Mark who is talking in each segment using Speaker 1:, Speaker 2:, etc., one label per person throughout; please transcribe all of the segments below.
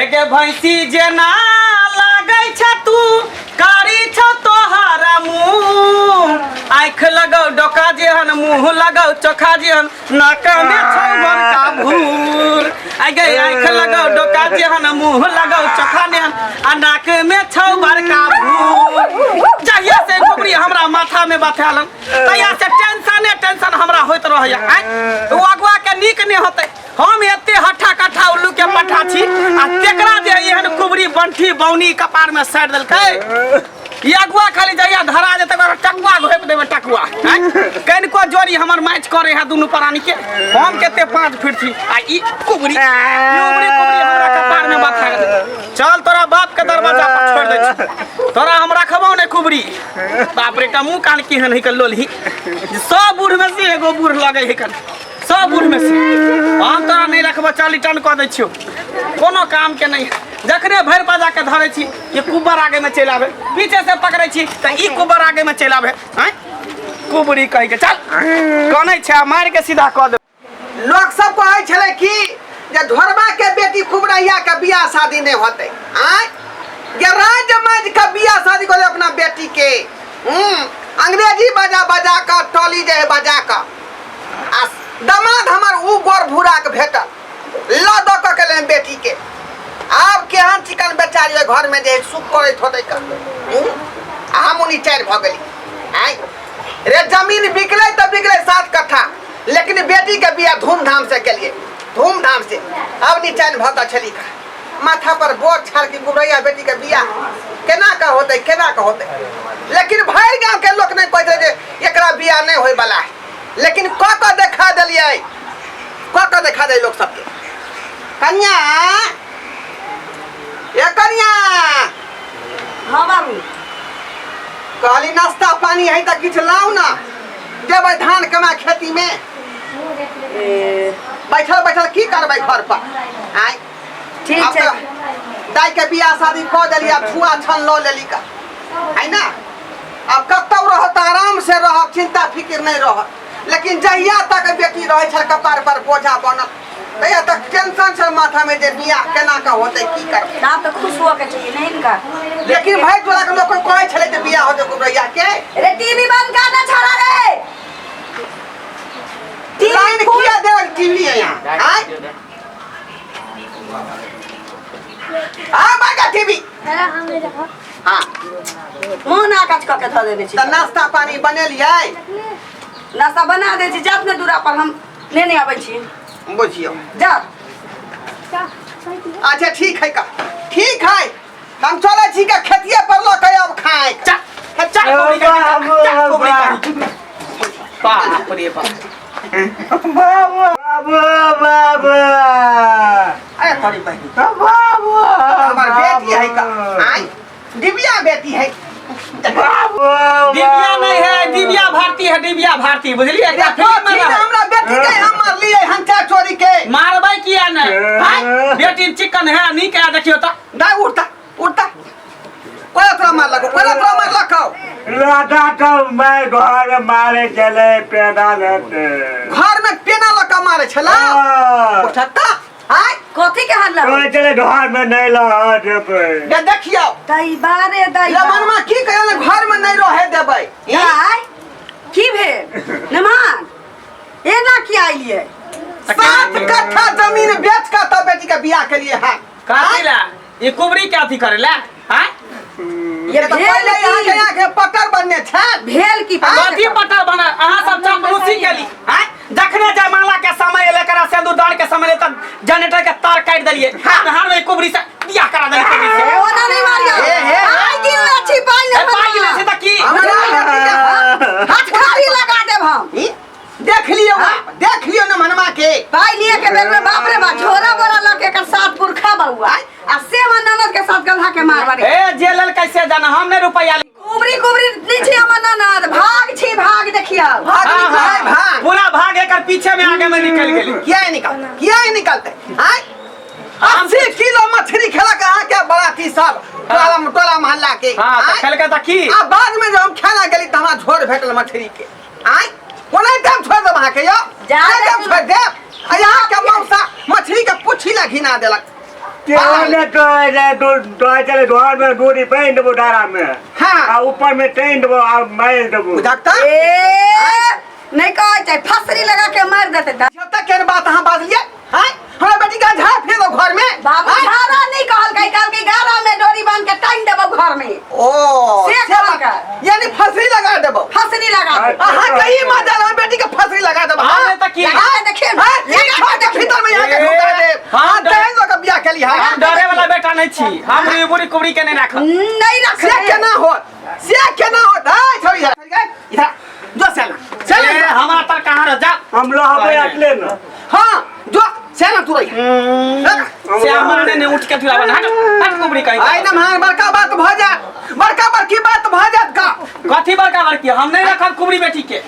Speaker 1: एगे भैंसी जेना लागै छ तू कारी छ तोहारा मुँह आँखि लगौ डोका जेहन मुँह लगौ चोखा जेहन नाक में छौ बड़का भूर। आगे आँखि लगौ डोका जेहन मुँह लगौ चोखा जेहन आ नाक में छौ बड़का भूर। जहिया से गोबरी हमरा माथा में बथालन तहिया से टेंशने टेंशन हमरा होइत रहैया। आँय ओ अगुआ के नीक नहि होतै। हम एते हट्ठा कट्ठा उल्लू के पट्ठा छी आ तेकरा जे एहन कुबरी बंठी बौनी कपार में साटि देलकै। ई अगुआ खाली जहिया धरा जेतै ओकरा टकुआ घोपि देबै टकुआ। आँय कनिको जोड़ी हमर मैच करे है दुनू प्राणी के। हम कते 5 फीट छी आ ई कुबरी कुबरी कुबरी हमरा कपार में बथा गेलै। चल तोरा बाप के दरवाजा पर छोड़ दै छी, तोरा हम रखबौ ने कुबरी। बाप रे का मुँह कान केहन है के लोलही। सब बूढ़ में से एगो बूढ़ लगै है कन, सब बूढ़ में से हम तोरा नहीं रखबो, चल रिटर्न कऽ दै छियौ, कोनो काम के नहीं। जखने भरि बजा के धरै छी ये कुबर आगे में चलि आबे, पीछे से पकड़ै छी तऽ ई कुबर आगे में चलि आबे। आँय कुबरी कहि के चल कनै छै मारि के सीधा कऽ दे।
Speaker 2: लोक सब कहै छलै कि जे ढोरबा के बेटी कुबरैया के बियाह शादी नहीं होतै। आँय जे राज माज के बियाह शादी कऽ अपना बेटी के अंग्रेजी बजा बजा कऽ टोली जे है बजा कऽ आ दमाद हमर उ गोर भूरा के भेटल ल दऽ कऽ केलनि बेटी के। आब केहन चिकन बेचारी ओहि घर में जे सुख करैत होतै का। आ हम उनी चारि भऽ गेली। आँय रे जमीन बिकलै तऽ बिकलै 7 कट्ठा, लेकिन बेटी के बियाह धूमधाम से केलिए, धूमधाम से। अब निचैन भऽ कऽ छली का माथा पर बोझ छाड़ के गुबरैया बेटी के बियाह केना के होतै, केना के होतै। लेकिन भरि गाँव के लोक नहीं कहै जे एकरा बियाह नहीं होय वाला है, लेकिन कऽ कऽ देखा देलियै, कऽ कऽ देखा देलियै लोक सबके। कन्या ए कन्या।
Speaker 3: हाँ बाबू।
Speaker 2: कहली नाश्ता पानी है तऽ किछु लाउ ना, जेबै धान कमा खेती में।
Speaker 3: ए
Speaker 2: बैठल बैठल की करबै घर पर। आँय
Speaker 3: ठीक
Speaker 2: आब
Speaker 3: छै।
Speaker 2: तऽ दाइ के बियाह शादी कऽ देली, आब छुआ छन लऽ लेली का है ना। आब कतौ रहत आराम से रहब, चिंता फिक्र नहीं रहत। लेकिन जहिया तक बेटी रहै छल कपार पर बोझा बनल, तहिया तक टेंशन छल माथा में जे बियाह केना के होतै की करबै।
Speaker 3: आब तऽ खुश हुअ के चाहिए नहीं इनका।
Speaker 2: लेकिन भाई टोला के लोग कहै छलै जे बियाह होतै कुबरैया के।
Speaker 3: रे टीवी बंद कर ना छड़ा रे। टीवी
Speaker 2: लाइन
Speaker 3: फुल
Speaker 2: किया देलक टीवी है यहाँ? आँय? आ बागा टीवी। हाँ।
Speaker 3: मुँह ना काज कऽ के धऽ देने छी।
Speaker 2: तऽ नाश्ता पानी बनेलियै?
Speaker 3: नाश्ता बना दै छी, जात ने दूरा पर हम लेने आबै छी।
Speaker 2: बुझियौ।
Speaker 3: जा।
Speaker 2: अच्छा ठीक है का, ठीक है हम चलै छी का खेतिए पर लऽ के अब खाए।
Speaker 1: चल चल कुबरी का, चल कुबरी का। बाप रे बाप।
Speaker 4: बाबू बाबू बाबू।
Speaker 2: अरे तोरी बहिन।
Speaker 4: बाबू।
Speaker 2: हमर बेटी है का। आय दिव्या बेटी है।
Speaker 4: बाबू।
Speaker 1: दिव्या नहीं है, दिव्या भारती है, दिव्या भारती बुझलिए। एकरा फिल्म में रहे।
Speaker 2: हमरा बेटी के हम मारलिए हंचा चोरी के।
Speaker 1: मारबै किया ने? आय बेटी चिकन है नीक है देखियो त।
Speaker 2: दाइ उठता उठता। कोई तोरा मारलको, कोई तोरा मारलको?
Speaker 4: राधा तो मैं घर में मारे चले पेना लेते।
Speaker 2: घर में पेना लका मारे छला?
Speaker 4: हाँ।
Speaker 2: उठता आय
Speaker 3: कथी के हल्ला?
Speaker 4: कोई चले घर में नहीं लहा देबै।
Speaker 2: दे देखियो।
Speaker 3: दई बारे दई।
Speaker 2: लमनमा की कहियो ने घर में नहीं रहे देबै।
Speaker 3: दाई की भेल नमान एना किया आइलिए?
Speaker 2: 7 कट्ठा जमीन बेच के तब बेटी के बियाह के लिए है।
Speaker 1: कथी ला? ई कुबरी के अथी करे ला? हाँ?
Speaker 3: ये
Speaker 2: तो
Speaker 3: भेल
Speaker 2: पहले यहाँ के
Speaker 3: की?
Speaker 2: यहाँ के पटर बनने छे।
Speaker 3: भेल की?
Speaker 1: कथी पटर बना? अहाँ सब चापलूसी केली। हाँ? जखने जयमाला के समय एलै, एकरा सिंदूरदान के समय एलै, तब जनरेटर के तार काटि देलियै। हाथ में कुबरी से बियाह करा देलियै कुबरी से।
Speaker 3: ए, ओना नहीं मारियो।
Speaker 2: ए, हे, हे।
Speaker 3: आइ गिन ले छी, पाइ ले
Speaker 1: ए, पाइ गिन ले छी तऽ की?
Speaker 2: हमरा बेटी के
Speaker 3: हाथ खाली लगा देब हम।
Speaker 2: ई? देख लियो बाप, देख लियो न मनमा के।
Speaker 3: पाइ लिए के बेर में बाप रे बाप झोरा बोरा लऽ के एकर सात पुरखा बउआ आ से हमर ननद के साथ गधा के मार बारी।
Speaker 1: ए, जे लेल कैसे जाना, हम नहीं रुपया ले।
Speaker 3: कुबरी कुबरी नहीं छी हमर ननद, भाग छी भाग देखियो।
Speaker 2: भाग
Speaker 1: हाँ,
Speaker 2: निकल,
Speaker 1: हाँ,
Speaker 2: भाग।
Speaker 1: पूरा भाग एकर पीछे में आगे में निकल गेली।
Speaker 2: किया निकल, किया निकलते? आय 80 किलो मछली खेलक अहाँ के बराती सब टोला टोला मोहल्ला के।
Speaker 1: हाँ, तऽ
Speaker 2: आँय?
Speaker 1: खेलकै तऽ की?
Speaker 2: आ बाद में जब हम खाना गेली तऽ हमरा झोर भेटल मछली के। आय कोना टाइम छोड़ देब अहाँ के यौ?
Speaker 3: जा
Speaker 2: कोना टाइम
Speaker 3: देखू।
Speaker 2: छोड़ देब? आ यहाँ के मौसा मछली के पुछी ला घिना देलक।
Speaker 4: केहो ने तोड़े जाय तोड़े चले घर में डोरी बांधि देबो डारा में।
Speaker 2: हाँ।
Speaker 4: आ ऊपर में टांगि देबो आ मारि देबो।
Speaker 2: बुझक तऽ
Speaker 3: ए नहीं कहै छै फसरी लगा के मार देते त
Speaker 2: जब तक केहन बात अहाँ बाजलियै आँय हमरा बेटी के झाड़ फेर दो घर में
Speaker 3: बाबू
Speaker 2: आँय?
Speaker 3: झाड़ा नहीं कहलकै, कहलकै गारा में डोरी बांध के टांग देबो घर में।
Speaker 2: ओ
Speaker 3: से
Speaker 2: से बात।
Speaker 3: कहलकै।
Speaker 2: यानी फसरी लगा देबो।
Speaker 3: फसरी लगा देबो।
Speaker 2: अहाँ कही मत हमर बेटी के फसरी लगा देबो।
Speaker 1: हाँ, नहीं तऽ की?
Speaker 3: लगा के देखियौ ने,
Speaker 2: हाँ,
Speaker 3: लगा
Speaker 2: तीन
Speaker 3: के
Speaker 2: के
Speaker 3: देखियौ।
Speaker 2: भीतर में यहाँ के
Speaker 1: ए,
Speaker 2: ढुका देब।
Speaker 1: हाँ,
Speaker 2: हाँ, दहेज लऽ के बियाह केली हाँ।
Speaker 1: हम डरे वाला बेटा नहीं छी, हम बुरी कुबरी के नहीं राखब।
Speaker 3: नहीं
Speaker 2: से
Speaker 3: रखबै।
Speaker 2: केना होत, से केना होत? हाय छोड़ी इधर, छोड़ी इधर, इधर जो सेना सेना
Speaker 1: ए,
Speaker 2: इधर।
Speaker 1: हमरा तर कहाँ रह जा।
Speaker 4: हम रहबै अकले न।
Speaker 2: हाँ जो सेना तू रही।
Speaker 1: से हमरा ने उठ के ठुला बना हट हट कुबरी कहीं।
Speaker 2: आइ न महान बड़का बात भऽ जायत, बड़का बड़की बात भऽ जायत का।
Speaker 1: कथी बड़का बड़की? हम नहीं रखब कुबरी बेटी के।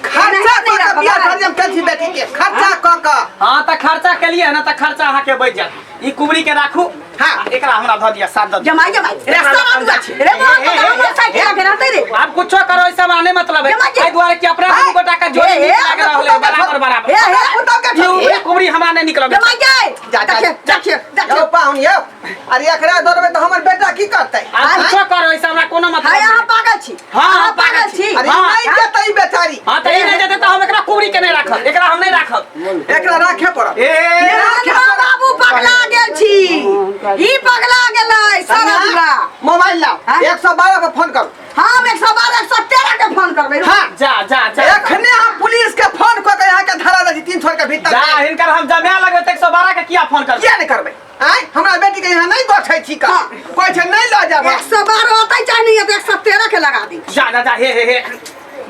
Speaker 2: खर्चा
Speaker 3: नहीं
Speaker 2: कऽ के
Speaker 3: रखबै।
Speaker 2: बियाह शादी हम केलछी बेटी के, खर्चा कऽ के।
Speaker 1: हाँ तऽ खर्चा केलिए ना, तऽ खर्चा अहाँ के बचि जायत। ई कुबरी के राखू।
Speaker 2: हाँ।
Speaker 1: एकरा हमरा धऽ दिअ, साथ दऽ दिअ।
Speaker 3: जमाई जमाई
Speaker 1: एकरा
Speaker 3: रास्ता
Speaker 1: लऽ
Speaker 3: ना
Speaker 1: जाइ छी।
Speaker 3: रे मोहन
Speaker 1: ए, ए,
Speaker 3: तो हमर साइकिल लगे रहते रे।
Speaker 1: आब कुछो करो, ऐसा माने मतलब है।
Speaker 3: जमाई जी।
Speaker 1: एहि दुआरे कि अपना
Speaker 2: आय।
Speaker 1: दुनू गोटा के जोड़ी
Speaker 3: ए,
Speaker 1: नीक
Speaker 3: ए,
Speaker 1: लागि रहल है, बराबर बराबर।
Speaker 3: ए, ए,
Speaker 2: पुतहु के
Speaker 1: ई
Speaker 2: छोड़ी।
Speaker 1: उबरी कुबरी हमरा नहि नीक लगै।
Speaker 3: जमाई जाय
Speaker 2: जा, जा,
Speaker 3: देखियो देखियो देखियो।
Speaker 2: यौ पाहुन यौ, अरे एकरा दौड़बै तऽ हमर बेटा की करतै?
Speaker 1: आब कुछो करो, ऐसा हमरा कोनो मतलब
Speaker 3: हाय अहाँ
Speaker 1: नहीं।
Speaker 3: पागल छी।
Speaker 1: हाँ,
Speaker 3: अहाँ
Speaker 1: हम
Speaker 3: पागल
Speaker 1: पागल
Speaker 3: छी।
Speaker 2: अरे
Speaker 1: हाँ,
Speaker 2: नहि जेतै ई बेचारी।
Speaker 1: हाँ तऽ ई नहि जेतै तऽ हम एकरा कुबरी के नहि राखब, एकरा हम नहि राखब।
Speaker 2: एकरा राखे पड़त।
Speaker 1: ए
Speaker 3: नेहाल बाबू पगला गेल छी, ई पगला गेलै सरदुआ।
Speaker 2: मोबाइल लाओ,
Speaker 3: हाँ?
Speaker 2: 112 पर फोन करू।
Speaker 3: हम 112 113 के फोन करबै।
Speaker 2: हाँ।
Speaker 1: जा जा जा,
Speaker 2: एखने हम पुलिस के फोन कऽ के यहाँ के धरा दै छी 300 के भीतर।
Speaker 1: जा हिनकर हम जमा लगबै तऽ 112 के किया फोन करबै?
Speaker 2: किया नहि करबै? आँय हमरा बेटी के यहाँ नहि गछै छी का, कहै छै नहि लऽ जाब।
Speaker 3: 112 अतै चाहे नहि अतै, 113 के लगा दी।
Speaker 1: जा जा जा, हे हे हे।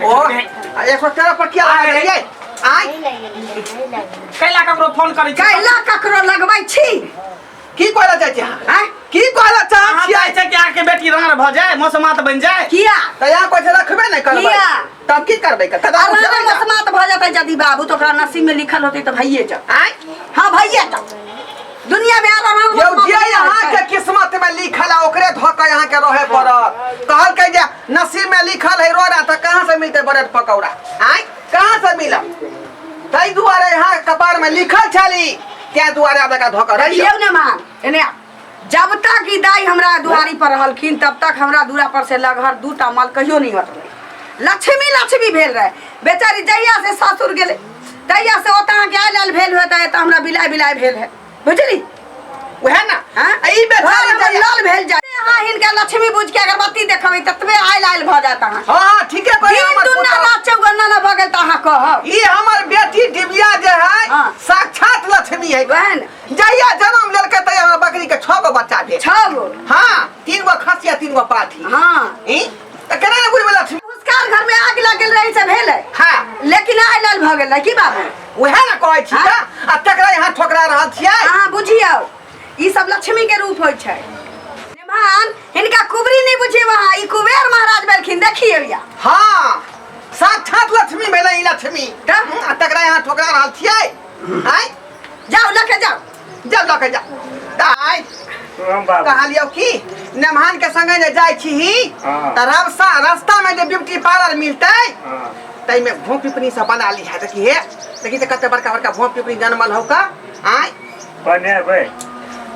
Speaker 2: ओ 113 पर किया लगा देलियै? आँय
Speaker 1: कैला ककरो फोन करै छी?
Speaker 3: कैला ककरो लगबै छी?
Speaker 2: की कहै लए चाहै छी अहाँ?
Speaker 3: आँय
Speaker 2: की कहै लए चाहै
Speaker 1: अहाँ
Speaker 2: छियै?
Speaker 1: चाहै छै कि अहाँके बेटी राँड़ भऽ जाय, मसमात बनि जाय?
Speaker 3: किया?
Speaker 2: तऽ यहाँ कहै छै रखबे नहि करबै।
Speaker 3: किया?
Speaker 2: तब की करबै? कदम
Speaker 3: अरे
Speaker 2: उठेबै ने।
Speaker 3: मसमात भऽ जेतै यदि बाबू, तऽ ओकरा नसीब में लिखल होतै तऽ भइए जाउ।
Speaker 2: आँय
Speaker 3: हाँ भइए जाउ। दुनिया में आर आराम
Speaker 2: यौ
Speaker 3: मसमात
Speaker 2: जे
Speaker 3: नहि
Speaker 2: अहाँ
Speaker 3: होइ
Speaker 2: के
Speaker 3: छै।
Speaker 2: किस्मत में लिखल है ओकरे धऽ के अहाँ के रहे पड़त। कहलकै जे नसीब में लिखल है रोड़ा तऽ कहाँ से मिलतै ब्रेड पकौड़ा? आँय कहाँ से मिलत? ताहि दुआरे यहाँ कपार में लिखल छली, ताहि दुआरे आब एकरा धऽ के रहियौ।
Speaker 3: देखियौ ने मान एने आ। जब तक ई दाई हमरा दुआरी पर रहलखिन तब तक हमरा दूरा पर से लगहर दूटा माल कहियो नहीं हटलै। लक्ष्मी लक्ष्मी भेल रहे बेचारी। जहिया से सासुर गेलै तहिया से ओतऽ अहाँके आयल आयल भेल होतै, एतऽ हमरा बिलाय बिलाय भेल है, बुझली?
Speaker 2: उएह ने।
Speaker 3: हाँ?
Speaker 2: आ ई बेचारी
Speaker 3: घर हमर
Speaker 2: जहिया-
Speaker 3: लाल भेल जाय। अहाँ हिनका लक्ष्मी बुझ के अगरबत्ती देखबै ततबे आयल आयल भऽ जायत अहाँ।
Speaker 2: हाँ हाँ ठीके कहै
Speaker 3: दिन
Speaker 2: हमर
Speaker 3: दुना
Speaker 2: पुतहु।
Speaker 3: रात चौगन्ना न भऽ गेल तऽ अहाँ कहब।
Speaker 2: ई हमर बेटी डिबिया जे है
Speaker 3: हाँ।
Speaker 2: साक्षात लक्ष्मी है।
Speaker 3: वएह ने।
Speaker 2: जहिया जन्म लेलकै तहिया हमरा बकरी के 6 गो बच्चा भेल।
Speaker 3: 6 गो?
Speaker 2: हाँ, 3 गो खसी आ 3 गो पाठी।
Speaker 3: हाँ।
Speaker 2: ई तऽ केना ने बुझबै लक्ष्मी?
Speaker 3: उसकार घर में आग लग गेल रही से भेलै।
Speaker 2: हाँ।
Speaker 3: लेकिन आयल आयल भऽ गेलै की बाबू?
Speaker 2: उएह ने कहै छी
Speaker 3: हाँ?
Speaker 2: तऽ, आ तकरा यहाँ ठोकरा रहल छियै।
Speaker 3: अहाँ बुझियौ ई सब लक्ष्मी के रूप होइ छै। निमान हिनका कुबरी नहीं बुझियौ अहाँ, ई कुबेर महाराज भेलखिन, देखियौ या।
Speaker 2: हाँ साक्षात लक्ष्मी भेलै ई लक्ष्मी।
Speaker 3: तऽ?
Speaker 2: आ तकरा यहाँ ठोकरा रहल छियै। आँय
Speaker 3: जाउ लऽ के जाउ।
Speaker 2: जाउ लऽ के जाउ। तऽ आँय
Speaker 4: हम बाबू
Speaker 2: कहलियौ कि नेमहान के संगे जे जाइ छी
Speaker 4: हाँ।
Speaker 2: तऽ रास्ता रास्ता में जे ब्यूटी पार्लर मिलतै
Speaker 4: हाँ।
Speaker 2: ताहिमे भों पिपनी सब बना ली है। देखी हे, देखी तऽ कते बड़का बड़का भों पिपनी जनमल हौ का। आँय
Speaker 4: बनेबै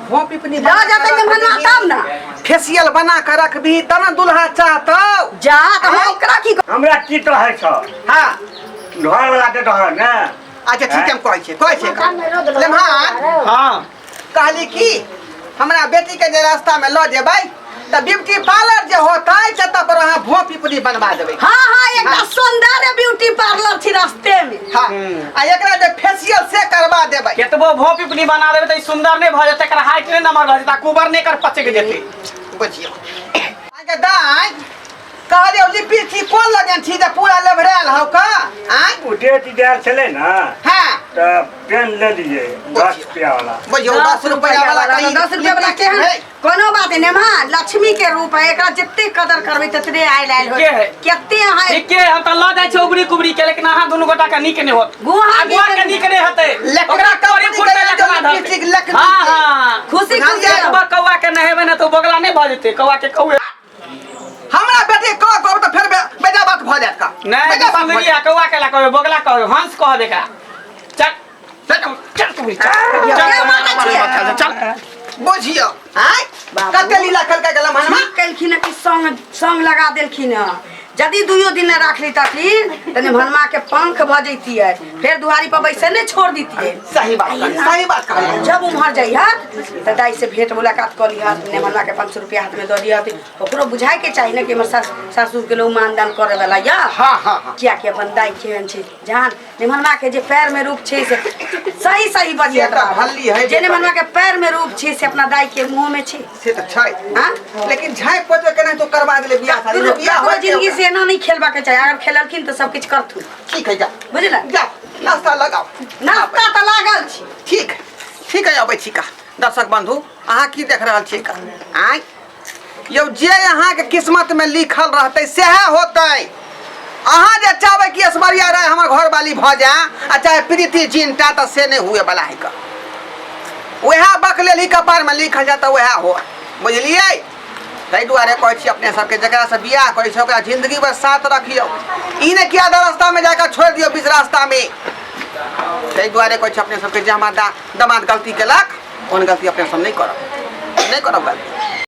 Speaker 2: भों पिपनी
Speaker 3: लऽ
Speaker 2: बना
Speaker 3: जेतै
Speaker 2: कऽ
Speaker 3: नेमहनवा
Speaker 2: रखबिही।
Speaker 3: तब ने।
Speaker 2: फेसियल बना कऽ रखबिही तब ने दुल्हा चाहतौ।
Speaker 3: जा तऽ हम ओकरा की
Speaker 4: हमरा की कहै छौ?
Speaker 2: हाँ
Speaker 4: घर वाला के कहऽ ने।
Speaker 2: अच्छा ठीक है, हम कहै छियै, कहै छियै लेमहान।
Speaker 1: हाँ
Speaker 2: कहली कि हमरा बेटी के जे रास्ता में लऽ जेबै तऽ ब्यूटी पार्लर जे होतै ततऽ पर अहाँ भों पिपनी बनवा देबै।
Speaker 3: हाँ हाँ एकटा सौंदर्य ब्यूटी पार्लर छी रास्ते में।
Speaker 2: हाँ आ एकरा जे फेसियल से करवा देबै।
Speaker 1: केतबो भों पिपनी बना देबै तऽ ई सुंदर नहि भऽ जेतै, एकर हाइट नहि नमहर भऽ जेतै, आ कुबर नहि एकर पचकि जेतै।
Speaker 2: बुझियौ अहाँके दाइ कहलियौ लिपस्टिक कोन लगेन छी जे पूरा लेभरायल हौ का? आँय
Speaker 4: ओ डेट देल छलै ने।
Speaker 2: हाँ।
Speaker 4: तऽ पेन लेलियै 10 रुपया वाला।
Speaker 2: बुझियौ 10 रुपया वाला कहीं
Speaker 3: 10 रुपया वाला
Speaker 2: लिपस्टिक
Speaker 3: केहन
Speaker 2: है।
Speaker 3: कोनो बात नहीं माँ, लक्ष्मी के रूप है, एकरा जते कदर करबै ततरे आयल आयल
Speaker 1: ठीके है।
Speaker 3: होत। कते अहाँ
Speaker 1: ठीके है, हम तऽ लऽ जाइ छी उबरी कुबरी के, लेकिन अहाँ दुनू गोटा के नीक नहि होत।
Speaker 3: गुहा
Speaker 1: आ गुहा के नीक नहि हेतै।
Speaker 2: लकड़ी
Speaker 1: ओकरा कौड़ी
Speaker 2: कंपनी
Speaker 1: फुटतै
Speaker 2: के
Speaker 1: लकड़ा
Speaker 2: जो लिपस्टिक
Speaker 1: धरतै।
Speaker 2: लकड़ी
Speaker 1: हाँ,
Speaker 2: के।
Speaker 1: हाँ।
Speaker 3: खुशी खुशी
Speaker 2: बुझलियै?
Speaker 1: एक बार कौआ के नहेबै ने तऽ ओ बगला नहि भऽ जेतै, कौआ के कौए।
Speaker 2: हमरा बेटी कह कहू तऽ फेर बेजा बात भऽ जायत का।
Speaker 1: नहि
Speaker 2: बेजा बात भऽ
Speaker 1: सुनलियै, कौआ के ला कहबै, बगला कहबै, हंस कहबै एकरा। चल चल चल कुबरी चल चल
Speaker 3: के मानै छियै?
Speaker 1: चल।
Speaker 2: बुझियौ आँय
Speaker 3: बाबू।
Speaker 2: कते लीला खेलकै गेलम हन
Speaker 3: ठीक केलखिन हँ कि संग संग लगा देलखिन हँ यदि दुइयो दिन नहि राख लितथिन तऽ नेभनमा के पंख भऽ जैतियै फेर दुआरी पर बैसे नहि छोड़ दितियै
Speaker 2: सही बात कहली, सही बात कहली
Speaker 3: जब उम्हर जइहत तऽ दाइ से भेंट मुलाकात कऽ लिहत नेभनमा के 500 रुपया हाथ में दऽ दिहत ओकरो बुझाय के चाही ने कि हमर सास सासुर के लोग मानदान करे वाला या
Speaker 2: हाँ हाँ हाँ
Speaker 3: कियाकि अपन दाइ केहन छै जहान नेभनमा के जे पैर में रूप छै से सही सही बजियत
Speaker 2: से तऽ भल्ली है
Speaker 3: जे नेभनमा के पैर में रूप छै से अपना दाइ के मुँह में छै
Speaker 2: से तऽ छै
Speaker 3: हाँ
Speaker 2: लेकिन झाँपि पोति केना तो करवा देले बियाह शादी
Speaker 3: ककरो
Speaker 2: बियाह
Speaker 3: ककरो
Speaker 2: होय
Speaker 3: जिंदगी से एना नहीं खेलबा के चाही अगर खेललखिन तऽ सब किछु करथुन
Speaker 2: ठीक है जा
Speaker 3: बुझल
Speaker 2: जा नाश्ता लगाओ
Speaker 3: नाश्ता तऽ लागल छी
Speaker 2: ठीक ठीक है अबै छी का दर्शक बंधु अहाँ की देख रहल छी का आँय यौ जे अहाँके किस्मतमे लिखल रहतै सएह होतै अहाँ जे चाहबै कि ऐश्वर्या राय हमर घरवाली भऽ जाए आ चाहे प्रीति जिंटा तऽ से नहि हुए वाला है का वएह बकलेली कपारमे लिखल जाए तऽ वएह हो बुझलियै ताहि दुआरे कहै छी अपने सबके जकरासँ बियाह करै छै ओकरा जिंदगी भर साथ रखियौ ई नहि कि आधा रास्तामे जाकऽ छोड़ि दियौ बीच रास्तामे ताहि दुआरे कहै छी अपने सबके जे हमर दामाद गलती केलक ओहन गलती अपने सब नहि करब नहि करब गलती।